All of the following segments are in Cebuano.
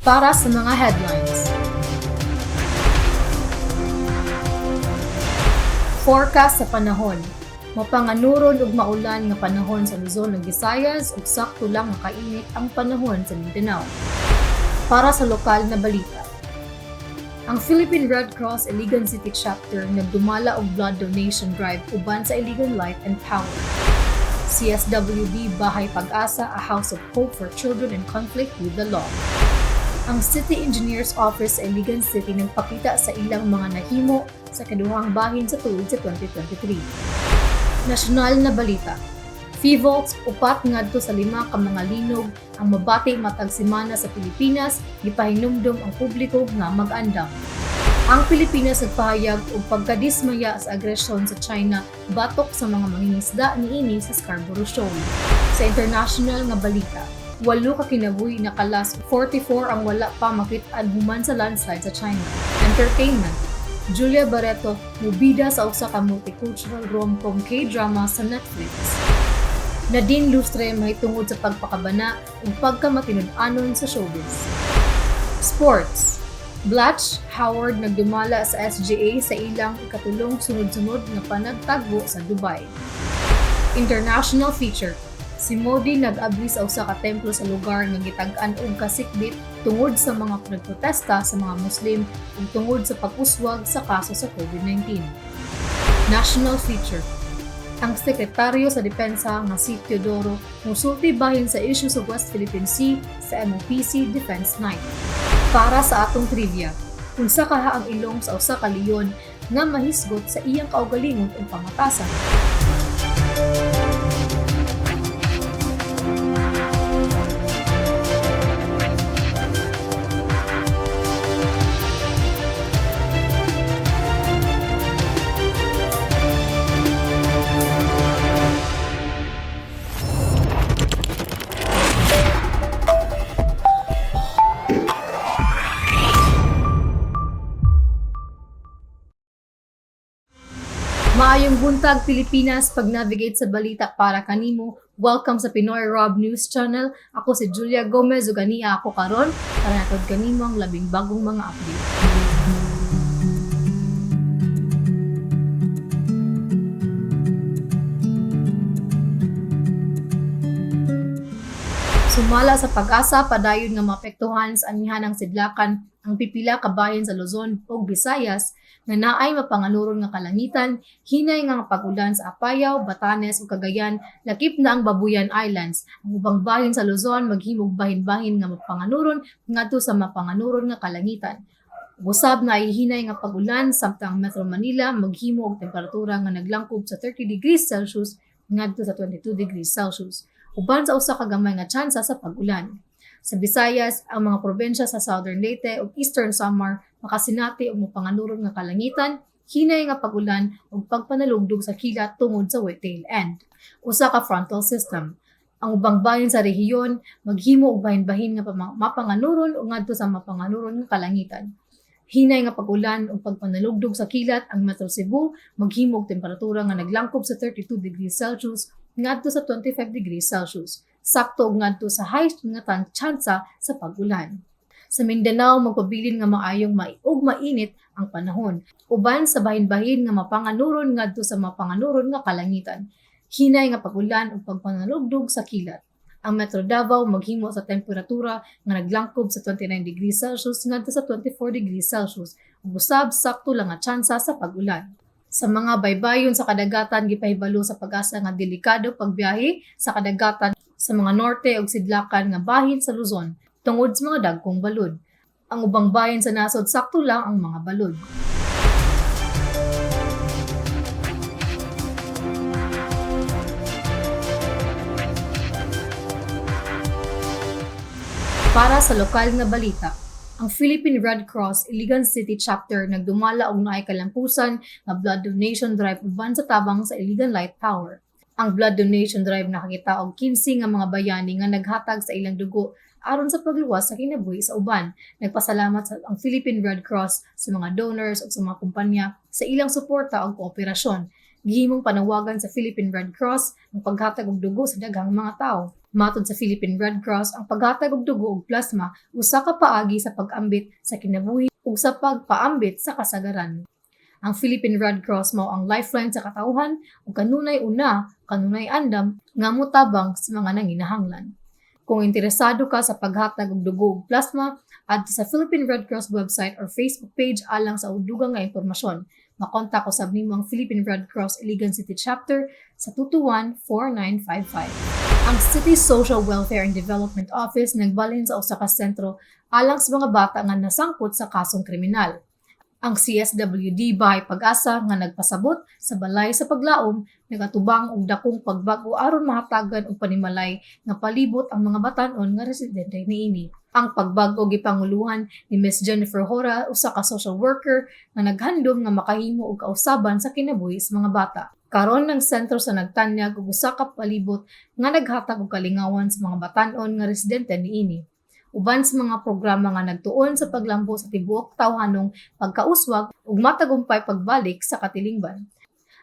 Para sa mga headlines. Forecast sa panahon. Mapanganuron ug maulan nga panahon sa Luzon ug Visayas ug sakto lang nga kainit ang panahon sa Mindanao. Para sa lokal na balita. Ang Philippine Red Cross Iligan City Chapter nagdumala og blood donation drive uban sa Iligan Light and Power. CSWD Bahay Pag-asa, a house of hope for children in conflict with the law. Ang City Engineer's Office sa Iligan City nagpakita sa ilang mga nahimo sa kaduhang bahin sa tuig sa 2023. Nasyonal na balita. PHIVOLCS 4 ngadto sa 5 ka mga linog ang mabati matag semana sa Pilipinas, gipahinumdom ang publiko nga mag-andam. Ang Pilipinas nagpahayag og pagkadismaya sa agresyon sa China batok sa mga mangingisda niini sa Scarborough Shoal. Sa international nga balita, 8 ka kinabuhi nakalas, 44 ang wala pa makit-an human sa landslide sa China. Entertainment. Julia Barretto mubida sa usa ka multicultural rom-com K-drama sa Netflix. Nadine Lustre mahitungod sa pagpakabana ug pagkamatinud-anon sa showbiz. Sports. Blatch Howard nagdumala sa SGA sa ilang ikatulong sunod-sunod nga panagtagbo sa Dubai. International feature. Si Modi nag-abli sa usa ka templo sa lugar nga gitag-an og kasikbit tungod sa mga nagprotesta sa mga Muslim ug tungod sa pag-uswag sa kaso sa COVID-19. National feature. Ang sekretaryo sa depensa nga si Teodoro musulti bahin sa issue sa West Philippine Sea sa MOPC Defense Night. Para sa atong trivia, unsa kaha ang ilong sa usa ka leon nga mahisgot sa iyang kaugalingon ug pamatasan? Maayong buntag, Pilipinas, pag-navigate sa balita para kanimo. Welcome sa Pinoy Rob News Channel. Ako si Julia Gomez ug ania ako karon para hatod kanimo ang labing bagong mga update. Sumala sa Pag-asa, padayon nga maapektuhan sa amihanang sidlakan ang pipila ka bahin sa Luzon ug Visayas nga naay mapanganuron nga kalangitan, hinay nga pag-ulan sa Apayao, Batanes ug Cagayan, lakip na ang Babuyan Islands. Ang ubang bahin sa Luzon maghimog bahin-bahin nga mapanganuron ngadto sa mapanganuron nga kalangitan. Usab na hinay nga pag-ulan, samtang Metro Manila maghimo og temperatura nga naglangkob sa 30 degrees Celsius ngadto sa 22 degrees Celsius uban sa usa ka gamay nga tsansa sa pag-ulan. Sa Visayas, ang mga probinsya sa Southern Leyte ug Eastern Samar makasinati og mopanganuron nga kalangitan, hinay nga pag-ulan ug pagpanalugdog sa kilat tungod sa wet tail end. Usa ka frontal system. Ang ubang bahin sa rehiyon maghimo og bahin-bahin nga mapanganuron ug ngadto sa mapanganuron nga kalangitan. Hinay nga pag-ulan ug pagpanalugdog sa kilat. Ang Metro Cebu maghimo og temperatura nga naglangkob sa 32 degrees Celsius ngadto sa 25 degrees Celsius. Sakto og ngadto sa high nga tsansa sa pag-ulan. Sa Mindanao, magpabilin nga maayong ug mainit ang panahon uban sa bahin-bahin nga mapanganuron ngadto sa mapanganuron nga kalangitan. Hinay nga pag-ulan ug pagpanalugdog sa kilat. Ang Metro Davao maghimo sa temperatura nga naglangkob sa 29 degrees Celsius ngadto sa 24 degrees Celsius ug usab sakto lang nga tsansa sa pag-ulan. Sa mga baybayon sa kadagatan, gipahibalo sa Pag-asa nga delikado pagbiyahe sa kadagatan sa mga norte ug sidlakan nga bahin sa Luzon tungod sa mga dagkong balud. Ang ubang bahin sa nasod, sakto lang ang mga balud. Para sa lokal nga balita, ang Philippine Red Cross Iligan City Chapter nagdumala og naay kalampusan nga blood donation drive uban sa tabang sa Iligan Light Power. Ang blood donation drive nakakita og 15 nga mga bayani nga naghatag sa ilang dugo aron sa pagluwas sa kinabuhi sa uban. Nagpasalamat sa ang Philippine Red Cross sa mga donors ug sa mga kumpanya sa ilang suporta ug kooperasyon. Gihimong panawagan sa Philippine Red Cross ang paghatag og dugo sa daghang mga tawo. Matod sa Philippine Red Cross, ang paghatag og dugo ug plasma usa ka paagi sa pag-ambit sa kinabuhi ug sa pagpaambit sa kasagaran. Ang Philippine Red Cross mao ang lifeline sa katawhan ug kanunay una, kanunay andam nga motabang sa mga nanginahanglan. Kung interesado ka sa paghatag og dugo ug plasma, adto sa Philippine Red Cross website or Facebook page alang sa dugang nga impormasyon. Makontak usab nimo ang Philippine Red Cross Iligan City Chapter sa 221-4955. Ang City Social Welfare and Development Office nagbalhin sa usa ka sentro alang sa mga bata nga nasangkot sa kasong kriminal. Ang CSWD Bahay Pag-asa nga nagpasabot sa balay sa paglaom nagatubang og dakong pagbag-o aron mahatagan og panimalay nga palibot ang mga batan-on nga residente niini. Ang pagbag-o gipanguluhan ni Ms. Jennifer Hora, usa ka social worker nga naghandom nga makahimo og kausaban sa kinabuhi sa mga bata. Karon ng sentro sa nagtanyag og usa ka palibot nga naghatag og kalingawan sa mga batan-on nga residente niini. Uban sa mga programa nga nagtuon sa paglambo sa tibuok tawhanong pagkauswag ug matagumpay pagbalik sa katilingban.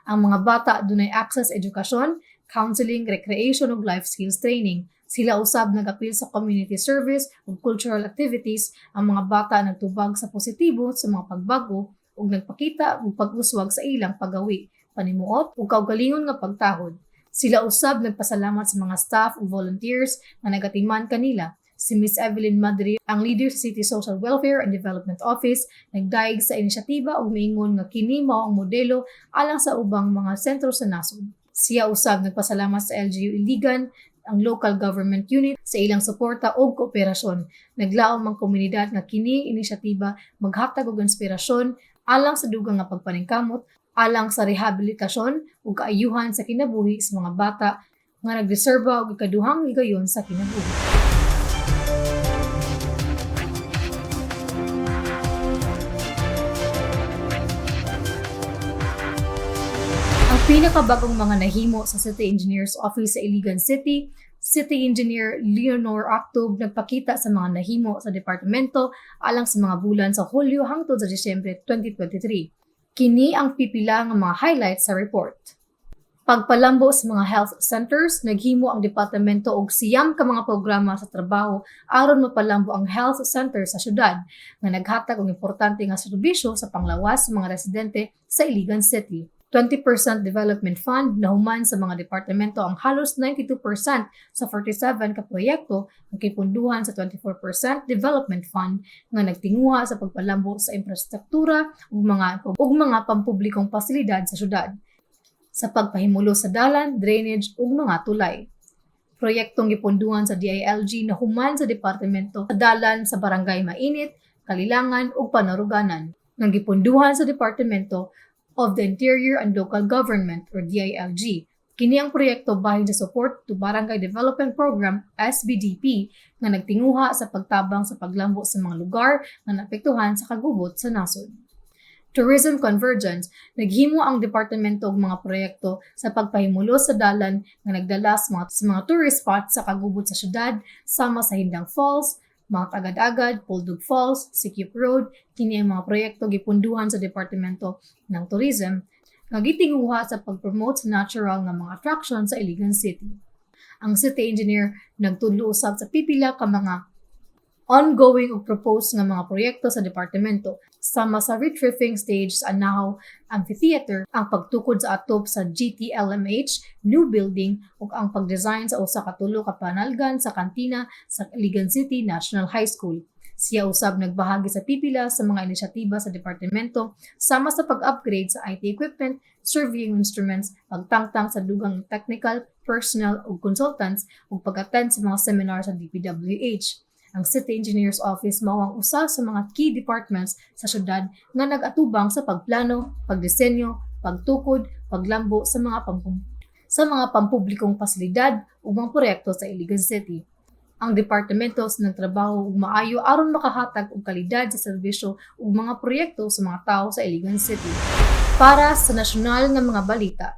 Ang mga bata dunay access edukasyon, counseling, recreation ug life skills training. Sila usab nagapil sa community service ug cultural activities. Ang mga bata nagtubag sa positibo sa mga pagbago ug nagpakita og pag-uswag sa ilang pagawi, panimuot ug kaugalingon nga pagtahod. Sila usab nagpasalamat sa mga staff ug volunteers nga nagatiman kanila. Si Ms. Evelyn Madrid, ang leader sa City Social Welfare and Development Office, nagdayeg sa inisyatiba ug miingon nga kini mao ang modelo alang sa ubang mga sentro sa nasod. Siya usab nagpasalamat sa LGU Iligan, ang local government unit, sa ilang suporta ug kooperasyon. Naglaom ang komunidad nga kini inisyatiba maghatag og inspirasyon alang sa dugang nga pagpaningkamot alang sa rehabilitasyon ug kaayuhan sa kinabuhi sa mga bata nga nagdeserba og ikaduhang higayon sa kinabuhi. Ang pinakabagong mga nahimo sa City Engineer's Office sa Iligan City, City Engineer Leonor Octob nagpakita sa mga nahimo sa departamento alang sa mga bulan sa Hulyo hangtod sa Disyembre 2023. Kini ang pipila nga mga highlights sa report. Pagpalambo sa mga health centers, naghimo ang departamento og 9 ka mga programa sa trabaho aron mapalambo ang health center sa syudad nga naghatag og importante nga serbisyo sa panglawas sa mga residente sa Iligan City. 20% Development Fund, nahuman sa mga departamento ang halos 92% sa 47 ka proyekto ang gipondohan sa 24% Development Fund nga nagtinguha sa pagpalambo sa imprastruktura ug mga pampublikong pasilidad sa syudad sa pagpahimulos sa dalan, drainage ug mga tulay. Proyektong gipondohan sa DILG, nahuman sa departamento sa dalan sa Barangay Mainit, Kalilangan ug Panaruganan nga gipondohan sa Departamento of the Interior and Local Government or DILG. Kini ang proyekto bahin sa Support to Barangay Development Program, SBDP, nga nagtinguha sa pagtabang sa paglambo sa mga lugar nga naapektuhan sa kagubot sa nasod. Tourism Convergence, naghimo ang departamento og mga proyekto sa pagpahimulos sa dalan nga nagdala sa mga tourist spots sa kagubot sa syudad sama sa Hindang Falls, Mount Agad-Agad, Puldug Falls, Sikyup Road. Kini ang mga proyekto gipondohan sa Departamento ng Tourism nga gitinguha sa pag-promote sa natural nga mga attraction sa Iligan City. Ang city engineer nagtudlo usab sa pipila ka mga ongoing ug proposed nga mga proyekto sa departamento sama sa retrieving stage sa Anahaw Amphitheater, ang pagtukod sa atop sa GTLMH new building ug ang pagdesign sa usa ka tulo ka panalgan sa kantina sa Iligan City National High School. Siya usab nagbahagi sa pipila sa mga inisyatiba sa departamento sama sa pag-upgrade sa IT equipment, surveying instruments, pagtangtang sa dugang technical personnel ug consultants ug pag-attend sa mga seminar sa DPWH. Ang City Engineer's Office mao ang usa sa mga key departments sa syudad nga nag-atubang sa pagplano, pagdisenyo, pagtukod, paglambo sa mga pampublikong pasilidad ug mga proyekto sa Iligan City. Ang departamento sa nagtrabaho og maayo aron makahatag og kalidad sa serbisyo ug mga proyekto sa mga tawo sa Iligan City. Para sa nasyonal nga mga balita,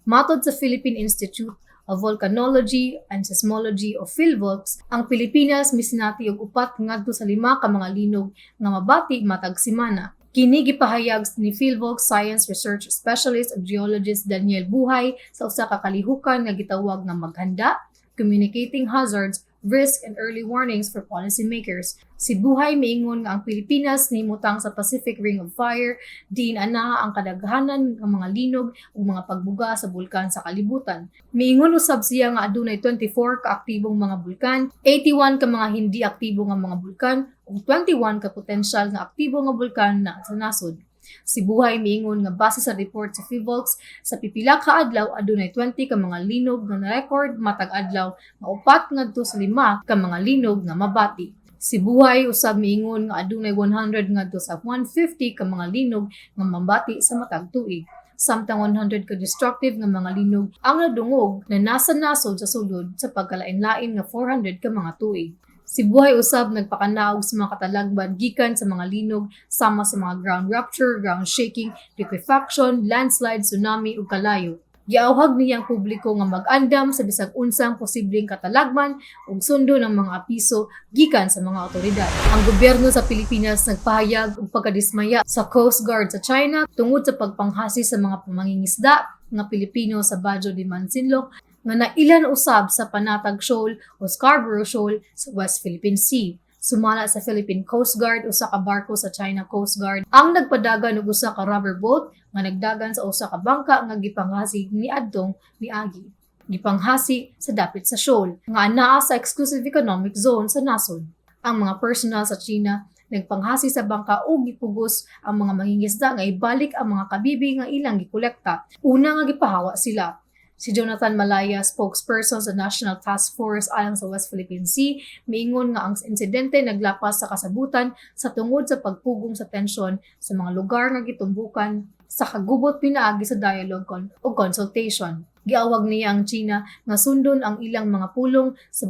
matod sa Philippine Institute of Volcanology and Seismology o PHIVOLCS, ang Pilipinas misinati og 4 ngadto sa 5 ka mga linog nga mabati matag semana. Kini gipahayag ni PHIVOLCS Science Research Specialist ug Geologist Daniel Buhay sa usa ka kalihukan nga gitawag nga Maghanda, communicating hazards, risk and early warnings for policymakers. Si Buhay miingon nga ang Pilipinas nahimutang sa Pacific Ring of Fire, diin anaa ang kadaghanan ng mga linog ug mga pagbuga sa bulkan sa kalibutan. Miingon usab siya nga adunay 24 ka aktibong mga bulkan, 81 ka mga hindi aktibo nga mga bulkan ug 21 ka potensyal nga aktibo nga bulkan na sa nasod. Si Buhay miingon nga base sa report sa PHIVOLCS, sa pipila ka adlaw adunay 20 ka mga linog nga na-record matag adlaw, nga 4 ngadto sa 5 ka mga linog nga mabati. Si Buhay usab miingon nga adunay 100 ngadto sa 150 ka mga linog nga mabati sa matag tuig, samtang 100 ka destructive nga mga linog ang nadungog na nasa nasod sa sulod sa pagkalain-lain nga 400 ka mga tuig. Si Buhay usab nagpakanaog sa mga katalagman gikan sa mga linog sama sa mga ground rupture, ground shaking, liquefaction, landslide, tsunami ug kalayo. Giawhag niya ang publiko nga mag-andam sa bisag unsang posibleng katalagman ug sundon ang mga apiso gikan sa mga otoridad. Ang gobyerno sa Pilipinas nagpahayag og pagkadismaya sa Coast Guard sa China tungod sa pagpanghasi sa mga mangingisda nga Pilipino sa Bajo de Masinloc, nga nailan usab sa Panatag Shoal o Scarborough Shoal sa West Philippine Sea. Sumala sa Philippine Coast Guard, usa ka barko sa China Coast Guard ang nagpadagan og usa ka rubber boat nga nagdagan sa usa ka bangka nga gipanghasi niadtong miagi. Gipanghasi sa dapit sa shoal nga anaa sa exclusive economic zone sa nasod. Ang mga personnel sa China nagpanghasi sa bangka ug gipugos ang mga mangingisda nga ibalik ang mga kabibi nga ilang gikolekta. Una nga gipahawa sila. Si Jonathan Malaya, spokesperson sa National Task Force alang sa West Philippine Sea, miingon nga ang insidente naglapas sa kasabutan sa tungod sa pagpugong sa tensyon sa mga lugar nga gitumbukan sa kagubot pinaagi sa dialogue o consultation. Giawhag niya ang China nga sundon ang ilang mga pulong sa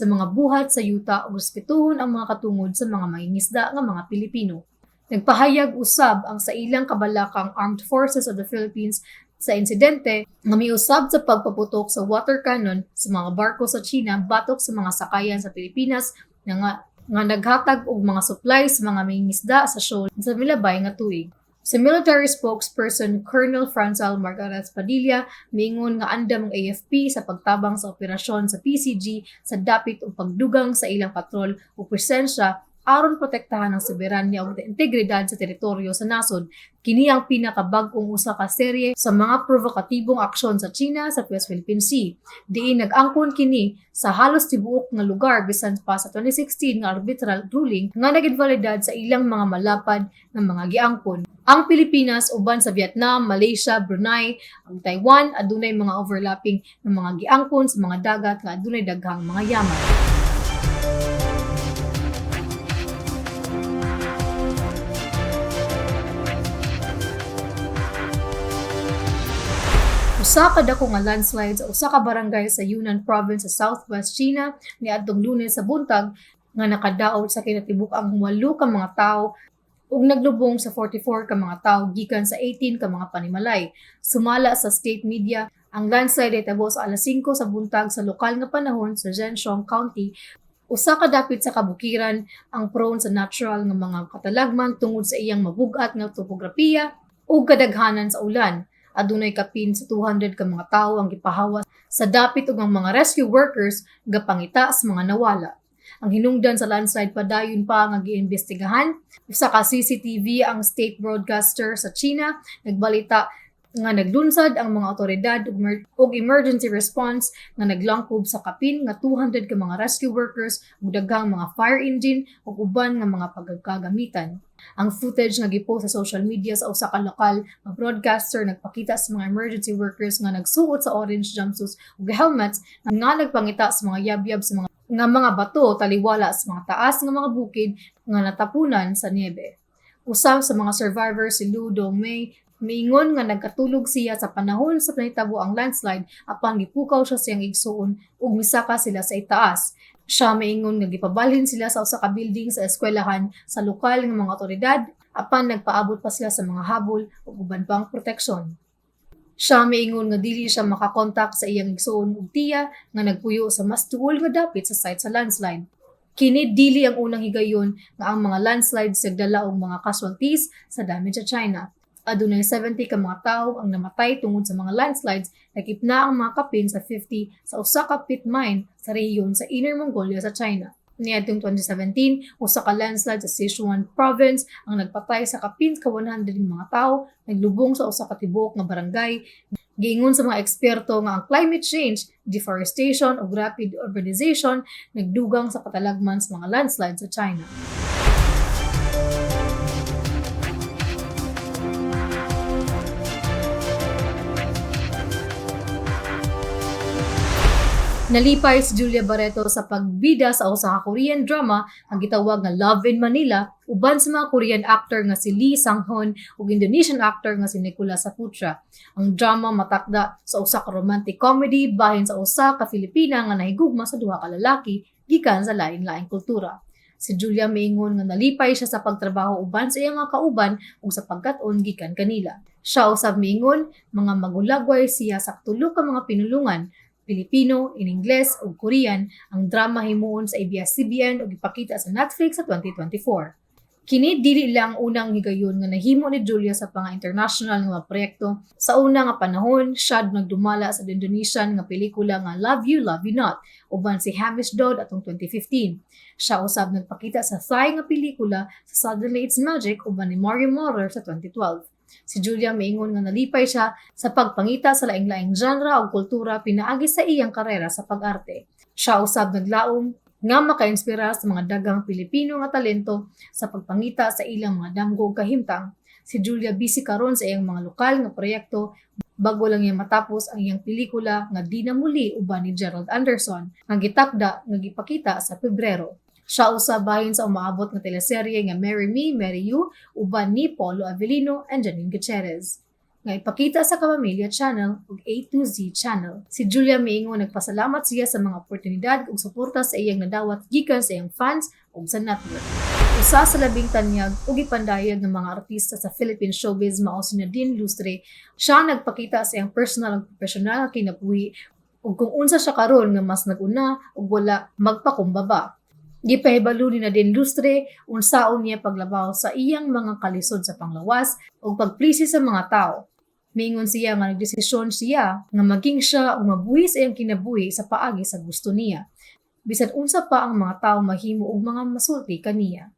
mga buhat sa yuta ug respetuhon ang mga katungod sa mga mangingisda nga mga Pilipino. Nagpahayag usab ang sa ilang kabalakang Armed Forces of the Philippines sa insidente nga miusab sa pagpaputok sa water cannon sa mga barko sa China batok sa mga sakayan sa Pilipinas nga naghatag og mga supplies sa mga mangingisda sa shoal sa milabay nga tuig. Sa military spokesperson Colonel Franzel Margaret Padilla miingon nga andam ang AFP sa pagtabang sa operasyon sa PCG sa dapit ug pagdugang sa ilang patrol ug presensya aron protektahan ang soberanya ug integridad sa teritoryo sa nasod. Kini ang pinakabag-ong usa ka serye sa mga provokatibong aksyon sa China sa West Philippine Sea. Diin nag-angkon kini sa halos tibuok nga lugar bisan pa sa 2016 nga arbitral ruling nga nag-invalidad sa ilang mga malapad nga mga giangkon. Ang Pilipinas uban sa Vietnam, Malaysia, Brunei, ang Taiwan adunay mga overlapping nga mga giangkon sa mga dagat nga adunay daghang mga yaman. Usa ka dako nga landslide sa usa ka barangay sa Yunnan Province sa Southwest China niadtong Lunes sa buntag nga nakadaot sa kinatibuk-ang 8 ka mga tawo ug naglubong sa 44 ka mga tawo gikan sa 18 ka mga panimalay. Sumala sa state media, ang landslide nahitabo sa alas 5 sa buntag sa lokal nga panahon sa Zhenxiong County, usa ka dapit sa kabukiran ang prone sa natural nga mga katalagman tungod sa iyang mabugat nga topografiya ug kadaghanan sa ulan. Adunay kapin sa 200 ka mga tawo ang gipahawa sa dapit ug ang mga rescue workers gapangita sa mga nawala. Ang hinungdan sa landslide padayon pa nga giimbestigahan. Usa ka CCTV ang state broadcaster sa China nagbalita nga naglunsad ang mga otoridad og emergency response nga naglangkob sa kapin nga 200 ka mga rescue workers ug daghang mga fire engine ug uban nga mga pagkagamitan. Ang footage nga gipost sa social media sa usa ka lokal nga broadcaster nagpakita sa mga emergency workers nga nagsuot sa orange jumpsuits ug helmets nga nagpangita sa mga yabyab sa mga bato taliwala sa mga taas nga mga bukid nga natapunan sa niebe. Usa sa mga survivors, si Lu Dongmei, miingon nga nagkatulog siya sa panahon sa nahitabo ang landslide, apan gipukaw siya sa iyang igsuon ug misaka sila sa itaas. Siya miingon nga gipabalhin sila sa usa ka building sa eskwelahan sa lokal nga mga otoridad, apan nagpaabot pa sila sa mga habol ug uban pang proteksyon. Siya miingon nga dili siya makakontak sa iyang igsuon ug tiya nga nagpuyo sa mas duol nga dapit sa site sa landslide. Kini dili ang unang higayon nga ang mga landslides nagdala og mga casualties sa damage sa China. Adunay 70 ka mga tawo ang namatay tungod sa mga landslides, lakip na ang mga kapin sa 50 sa usa ka pit mine sa rehiyon sa Inner Mongolia sa China. Niadtong 2017, usa ka landslide sa Sichuan Province ang nagpatay sa kapin ka 100 mga tawo, naglubong sa usa ka tibuok nga barangay. Giingon sa mga eksperto nga ang climate change, deforestation ug rapid urbanization nagdugang sa katalagman sa mga landslide sa China. Nalipay si Julia Barretto sa pagbida sa usa ka Korean drama ang gitawag nga Love in Manila uban sa mga Korean actor nga si Lee Sang-hoon ug Indonesian actor nga si Nicholas Saputra. Ang drama matakda sa usa ka romantic comedy bahin sa usa ka Filipina nga nahigugma sa duha ka lalaki gikan sa lain-laing kultura. Si Julia miingon nga nalipay siya sa pagtrabaho uban sa iyang mga kauban ug sa pagkat-on gikan kanila. Siya usab miingon mga magulagway siya sa tulo ka mga pinulungan, Pilipino, in Ingles ug Korean. Ang drama himuon sa ABS-CBN ug ipakita sa Netflix sa 2024. Kini dili lang unang higayon nga nahimo ni Julia sa panga-international nga mga proyekto. Sa una nga panahon, siya nagdumala sa Indonesian nga pelikula nga Love You, Love You Not uban si Hamish Daud atong 2015. Siya usab nagpakita sa Thai nga pelikula sa Suddenly It's Magic uban ni Mario Maurer sa 2012. Si Julia miingon nga nalipay siya sa pagpangita sa laing-laing genre ug kultura pinaagi sa iyang karera sa pag-arte. Siya usab naglaom nga makainspira sa mga daghang Pilipino nga talento sa pagpangita sa ilang mga damgo ug kahimtang. Si Julia busy karon sa iyang mga lokal nga proyekto, bago lang niya matapos ang iyang pelikula nga Di Na Muli uban ni Gerald Anderson nga gitakda nga gipakita sa Pebrero. Siya usab bahin sa umaabot nga teleserye nga Marry Me, Marry You uban ni Paulo Avelino and Janine Gutierrez nga ipakita sa Kapamilya Channel ug A to Z Channel. Si Julia miingon nagpasalamat siya sa mga oportunidad ug suporta sa iyang nadawat gikan sa iyang fans ug sa network. Usa sa labing tanyag ug gipandayag ng mga artista sa Philippine showbiz mao si Nadine Lustre. Siya nagpakita sa iyang personal ug profesional nga kinabuhi ug kung unsa siya karon nga mas nag-una ug wala magpakumbaba. Gipahibalo ni Nadine Lustre unsaon niya paglabaw sa iyang mga kalisod sa panglawas ug pagplisi sa mga tao. Miingon siya nga nagdesisyon siya nga maging siya ug mabuhi sa iyang kinabuhi sa paagi sa gusto niya, bisan unsa pa ang mga tao mahimo og mga masulti kaniya.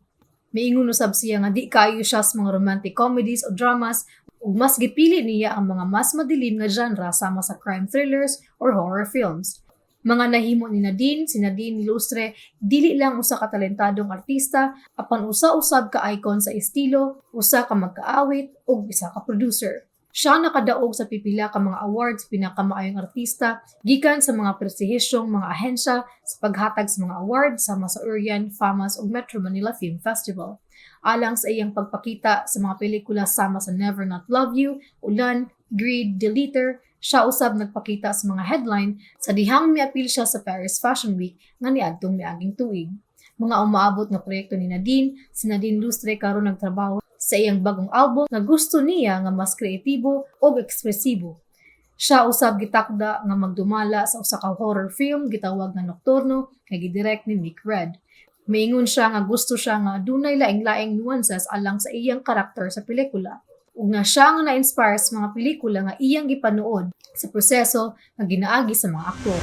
Miingon usab siya nga di kaayo siya sa mga romantic comedies o dramas ug mas gipili niya ang mga mas madilim nga genre sama sa crime thrillers or horror films. Mga nahimo ni Nadine. Si Nadine Lustre dili lang usa ka talentadong artista apan usa usab ka icon sa estilo, usa ka magkaawit ug isa ka producer. Siya nakadaog sa pipila ka mga awards pinakamaayong artista gikan sa mga prestihisyong mga ahensya sa paghatag sa mga awards sama sa Urian, FAMAS ug Metro Manila Film Festival. Alang sa iyang pagpakita sa mga pelikula sama sa Never Not Love You, Ulan, Greed, Deleter, siya usab nagpakita sa mga headline sa dihang miapil siya sa Paris Fashion Week nga niadtong miaging tuig. Mga umaabot nga proyekto ni Nadine. Si Nadine Lustre karon nagtrabaho sa iyang bagong album nga gusto niya nga mas kreatibo ug ekspresibo. Siya usab gitakda nga magdumala sa usa ka horror film gitawag nga Nocturno nga gidirect ni Mick Red. Miingon siya nga gusto siya nga adunay laing-laing nuances alang sa iyang karakter sa pelikula ug nga siya nga na-inspire sa mga pelikula nga iyang gipanood sa proseso nga ginaagi sa mga aktor.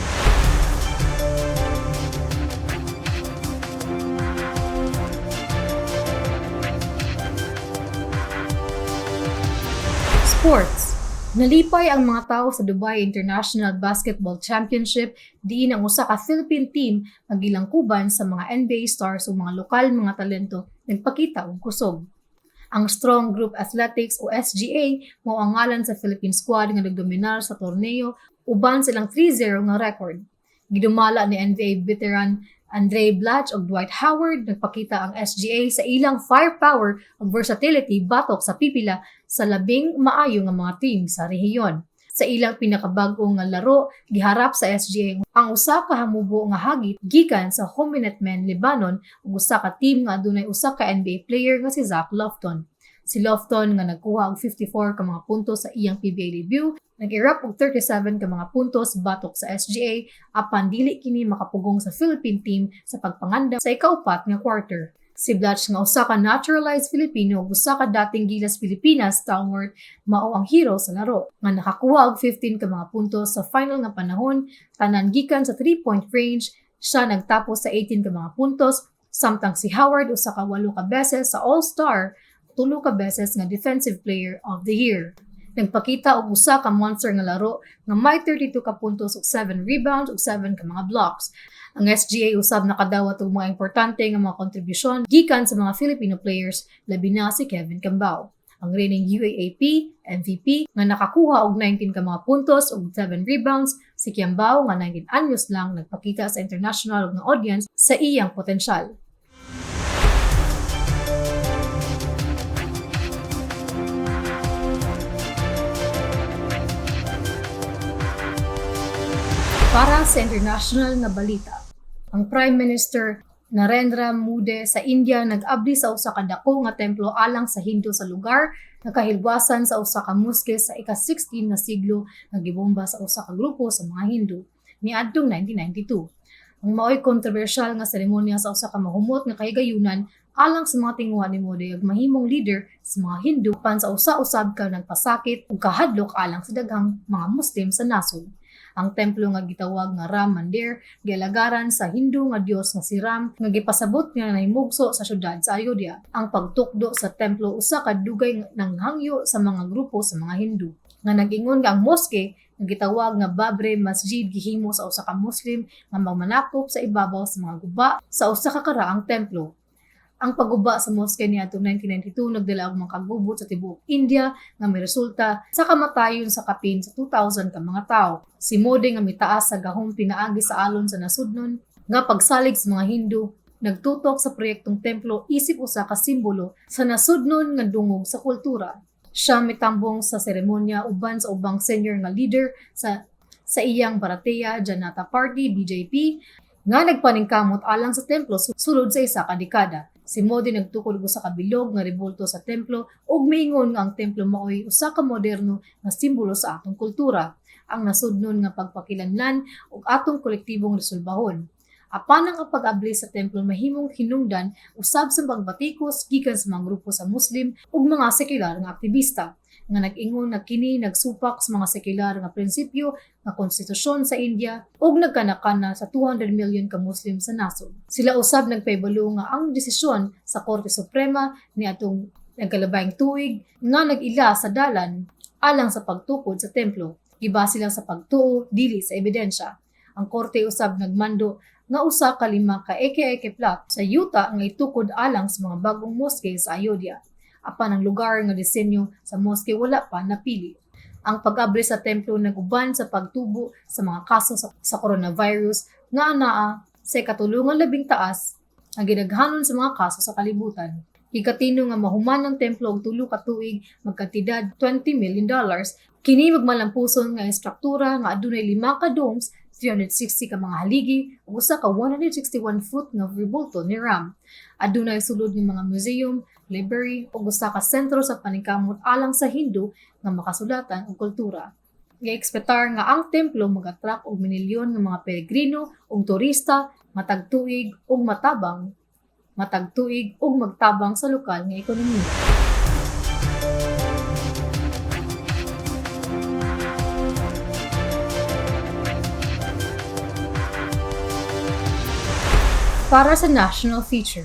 Sports. Nalipay ang mga tao sa Dubai International Basketball Championship diin ang usa ka Philippine team nga gilangkuban sa mga NBA stars ug mga lokal mga talento nagpakita og kusog. Ang Strong Group Athletics o SGA mao ang ngalan sa Philippine squad nga nagdominar sa torneo uban silang 3-0 nga record. Gidumala ni NBA veteran Andray Blatche ug Dwight Howard, nagpakita ang SGA sa ilang firepower ug versatility batok sa pipila sa labing maayo nga mga team sa rehiyon. Sa ilang pinakabag-o nga laro, giharap sa SGA ang usa ka hamubo nga hagit gikan sa Homenetmen Lebanon ug usa ka team nga adunay usa ka NBA player nga si Zach Lofton. Si Lofton nga nagkuha og 54 ka mga puntos sa iyang PBA debut, nag-erupt og 37 ka mga puntos batok sa SGA apan dili kini makapugong sa Philippine team sa pagpangandam sa ikaupat nga quarter. Si Blatch nga usa ka naturalized Filipino ug usa ka dating Gilas Pilipinas stalwart mao ang hero sa laro nga nakakuha og 15 ka mga puntos sa final nga panahon, tanan gikan sa 3-point range. Siya nagtapos sa 18 ka mga puntos, samtang si Howard usa ka walo ka beses sa All-Star, tulo ka beses nga Defensive Player of the Year. Nagpakita og usa ka monster nga laro nga may 32 ka puntos ug 7 rebounds ug 7 ka mga blocks. Ang SGA usab nakadawat og mga importante nga mga kontribusyon gikan sa mga Filipino players, labi na si Kevin Quiambao, ang reigning UAAP MVP nga nakakuha og 19 ka mga puntos ug 7 rebounds. Si Quiambao nga 19 anyos lang nagpakita sa international nga audience sa iyang potensyal. Para sa international nga balita, ang Prime Minister Narendra Modi sa India nag-abli sa usa ka dako nga templo alang sa Hindu sa lugar nga kahilwasan sa usa ka mosque sa ika-16 nga siglo nga gibomba sa usa ka grupo sa mga Hindu niadtong 1992. Ang maoy kontrobersyal nga seremonya sa usa ka mahumot nga kahigayunan alang sa mga tinguha ni Modi ug mahimong leader sa mga Hindu pan sa usa-usab ka nagpasakit ug kahadlok alang sa daghang mga Muslim sa nasod. Ang templo nga gitawag nga Ram Mandir gialagaran sa Hindu nga Dios nga si Ram nga gipasabot nga nahimugso sa syudad sa Ayodhya. Ang pagtukdo sa templo usa ka dugay nang hangyo sa mga grupo sa mga Hindu nga nag-ingon nga ang mosque nga gitawag nga Babri Masjid gihimo sa usa ka Muslim nga magmanakop sa ibabaw sa mga guba sa usa ka karaang templo. Ang pagguba sa mosque niadtong 1992 nagdala og mga kagubot sa tibuok India nga miresulta sa kamatayon sa kapin sa 2,000 ka mga tawo. Si Modi nga mitaas sa gahom pinaagi sa alon sa nasudnon nga pagsalig sa mga Hindu nagtutok sa proyektong templo isip usa ka simbolo sa nasudnon nga dungog sa kultura. Siya mitambong sa seremonya uban sa ubang senior nga leader sa iyang Bharatiya Janata Party, BJP, nga nagpaningkamot alang sa templo sulod sa isa ka dekada. Si Modi nagtukod og usa ka bilog nga rebulto sa templo ug miingon nga ang templo maoy usa ka moderno nga simbolo sa atong kultura, ang nasudnon nga pagpakilanlan ug atong kolektibong resolbahon. Apan ang pag-abli sa templo mahimong hinungdan usab sa pagbatikos gikan sa mga grupo sa Muslim ug mga sekular nga aktibista nga nag-ingon nga kini nagsupak sa mga sekular nga prinsipyo nga konstitusyon sa India ug nagkanakana sa 200 million ka Muslim sa nasod. Sila usab nagpahibalo nga ang desisyon sa Korte Suprema niadtong nagkalabayng tuig nga nag-ila sa dalan alang sa pagtukod sa templo gibase lang sa pagtuo, dili sa ebidensya. Ang korte usab nagmando nga usa ka 5 ka eke-eke plot sa yuta nga itukod alang sa mga bagong mosque sa Ayodhya. Apan ang lugar nga disenyo sa mosque wala pa napili. Ang pag-abri sa templo nag-uban sa pagtubo sa mga kaso sa coronavirus nga anaa sa ikatulungan labing taas ang gidaghanon sa mga kaso sa kalibutan. Gikatino nga mahuman ang templo og 3 ka tuig, magkantidad $20 million. Kini magmalampuson nga estruktura nga adunay lima ka domes, 360 ka mga haligi ug usa ka 161 foot nga rebulto ni Ram. Adunay sulod nga mga museum, library ug usa ka sentro sa paningkamot alang sa Hindu nga makasulatan ug kultura. Gi-ekspektar nga ang templo mag-attract og minilyon nga mga peregrino ug turista matag tuig ug magtabang sa lokal nga ekonomiya. Para sa national feature,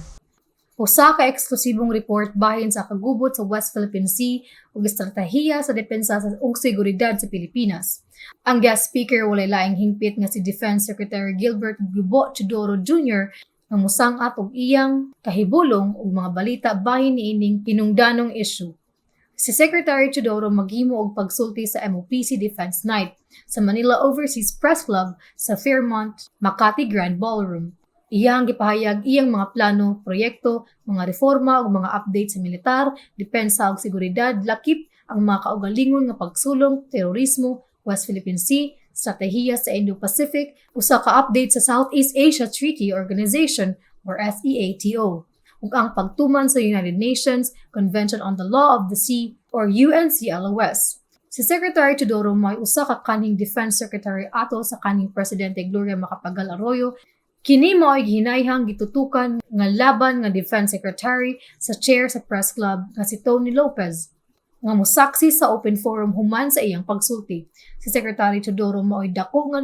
usa ka eksklusibong report bahin sa kagubot sa West Philippine Sea ug estratehiya sa depensa ug seguridad sa Pilipinas. Ang guest speaker walay laing hingpit nga si Defense Secretary Gilbert Gibo Teodoro Jr. nga mosang-at og iyang kahibulong ug mga balita bahin niining hinungdanong issue. Si Secretary Teodoro maghimo og pagsulti sa MOPC Defense Night sa Manila Overseas Press Club sa Fairmont Makati Grand Ballroom. Iyang gipahayag iyang mga plano, proyekto, mga reforma ug mga update sa militar, depensa ug seguridad, lakip ang mga kaugalingon nga pagsulong, terorismo, West Philippine Sea, estratehiya sa Indo-Pacific, usa ka update sa Southeast Asia Treaty Organization or SEATO, ug ang pagtuman sa United Nations Convention on the Law of the Sea or UNCLOS. Si Secretary Teodoro may usa ka kanhing Defense Secretary atol sa kanhing Presidente Gloria Macapagal Arroyo. Kini mao'y gihinayhang gitutukan nga laban nga Defense Secretary sa chair sa press club nga si Tony Lopez nga mosaksi sa open forum human sa iyang pagsulti. Si Secretary Teodoro mao'y dako nga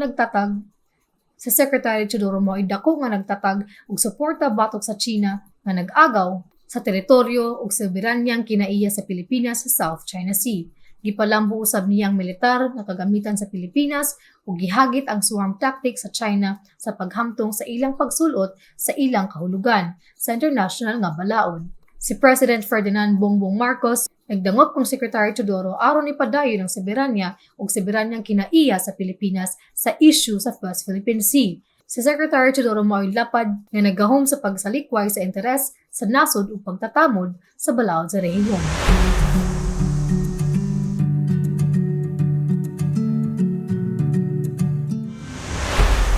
nagtatag og suporta batok sa China nga nag-agaw sa teritoryo ug soberanyang kinaiya sa Pilipinas sa South China Sea. Gipalambo usab niyang militar nga kagamitan sa Pilipinas ug gihagit ang swarm tactic sa China sa paghamtong sa ilang pagsulot sa ilang kahulugan sa international nga balaod. Si President Ferdinand Bongbong Marcos nagdangop kang Secretary Teodoro aron ipadayon ang soberanya ug soberanyang kinaiya sa Pilipinas sa issue sa West Philippine Sea. Si Secretary Teodoro mao'y lapad nga naggahom sa pagsalikway sa interes sa nasod ug pagtatamod sa balaod sa rehiyon.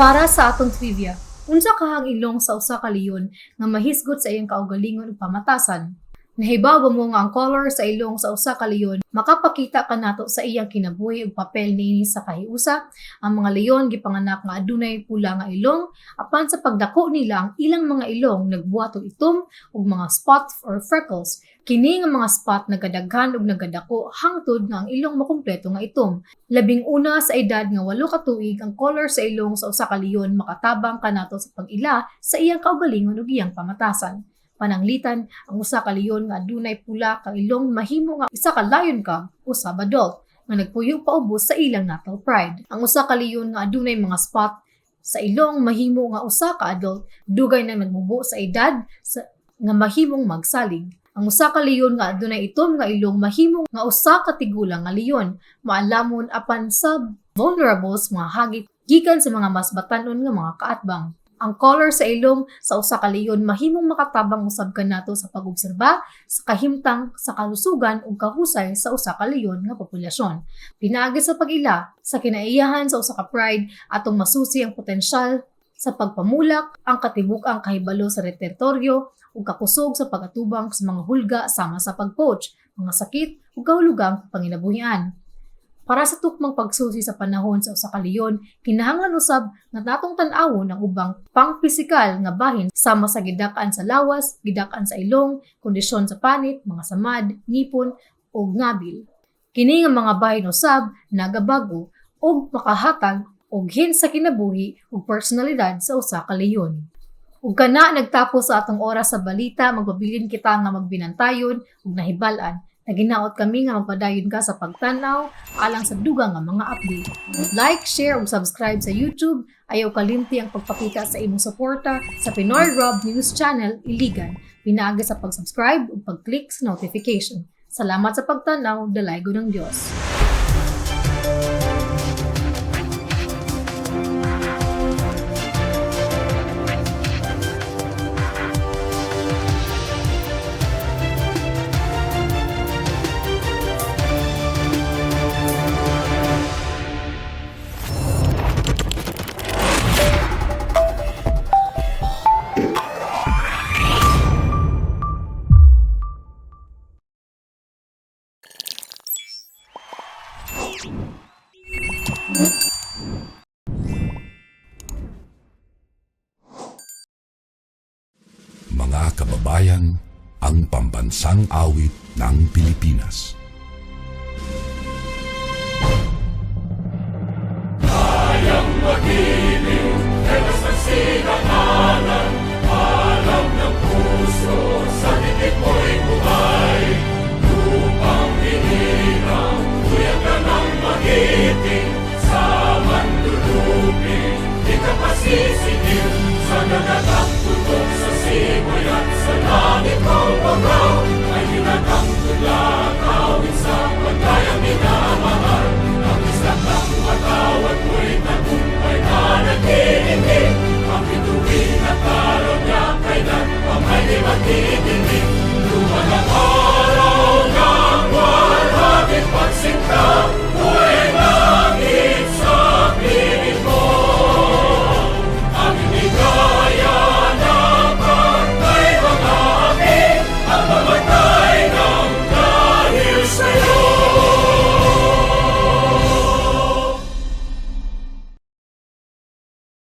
Para sa atong trivia, unsa kahang ilong sa usa ka leon nga mahisgot sa iyang kaugalingon ug pamatasan? Nahibaw ba mo nga ang color sa ilong sa usa ka leon makapakita kanato sa iyang kinabuhi ug papel niini sa kahiusa? Ang mga leon gipanganak nga adunay pula nga ilong, apan sa pagdako nila ang ilang mga ilong nagbuhat og itom ug mga spot or freckles. Kini nga mga spot nagadaghan ug nagadako hangtod nga ang ilong makumpleto nga itom. 11 sa edad nga 8 ka tuig, ang color sa ilong sa usa ka leon makatabang kanato sa pag-ila sa iyang kaugalingon ug iyang pamatasan. Pananglitan, ang usa ka leon nga adunay pula ka ilong mahimo nga isa ka lion cub o sub-adult nga nagpuyo paubos sa ilang natal pride. Ang usa ka leon nga adunay mga spot sa ilong mahimo nga usa ka adult dugay nang nagmubo sa edad sa, nga mahimong magsalig. Ang usa ka leon nga adunay itom nga ilong mahimo nga usa ka tigulang nga leon, maalamon apan sab vulnerable sa mga hagit gikan sa mga mas batanon nga mga kaatbang. Ang color sa ilong sa usa ka leon mahimong makatabang usab kanato sa pag-obserba sa kahimtang sa kalusugan ug kahusay sa usa ka leon nga populasyon. Pinaagi sa pag-ila sa kinaiyahan sa usa ka pride, atong masusi ang potensyal sa pagpamulak, ang katibuk-ang kahibalo sa teritoryo ug kakusog sa pag-atubang sa mga hulga sama sa pag-poach, mga sakit ug kahulugang panginabuhian. Para sa tukmang pagsusi sa panahon sa usa ka leon, kinahanglan usab nga natong tan-awon ang ubang pangpisikal nga bahin sama sa gidak-an sa lawas, gidak-an sa ilong, kondisyon sa panit, mga samad, ngipon ug ngabil. Kini nga mga bahin usab nagabago ug makahatag og hint sa kinabuhi ug personalidad sa usa ka leon. Ug kana nagtapos sa atong oras sa balita, magpabilin kita nga magbinantayon ug nahibal-an. Naginaot kami nga magpadayon ka sa pagtan-aw alang sa dugang nga mga update. Like, share ug subscribe sa YouTube. Ayaw kalimti ang pagpakita sa imong suporta sa Pinoy Rob News Channel Iligan. Pinaagi sa pag-subscribe ug pag-click sa notification. Salamat sa pagtan-aw, dalaygon ng Dios. Mga kababayan, ang pambansang awit ng Pilipinas.